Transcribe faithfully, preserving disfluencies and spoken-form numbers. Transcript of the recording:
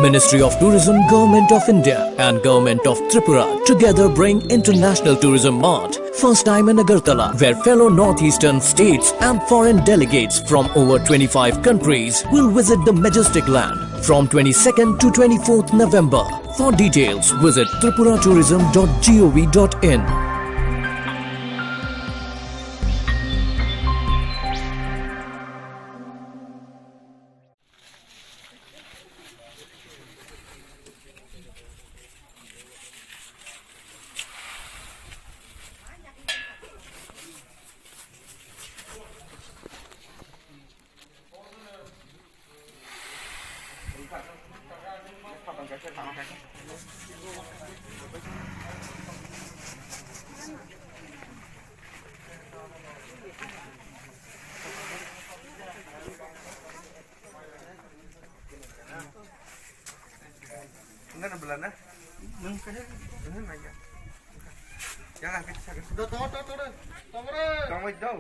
Ministry of Tourism, Government of India and Government of Tripura together bring International Tourism Mart, first time in Agartala, where fellow northeastern states and foreign delegates from over twenty-five countries will visit the majestic land from twenty-second to twenty-fourth November. For details, visit tripura tourism dot gov dot in. Nana belana? Nung kaya? Nung nanya. Yang aku cakap. Do, do, do, do, do. Tongre. Tongre do.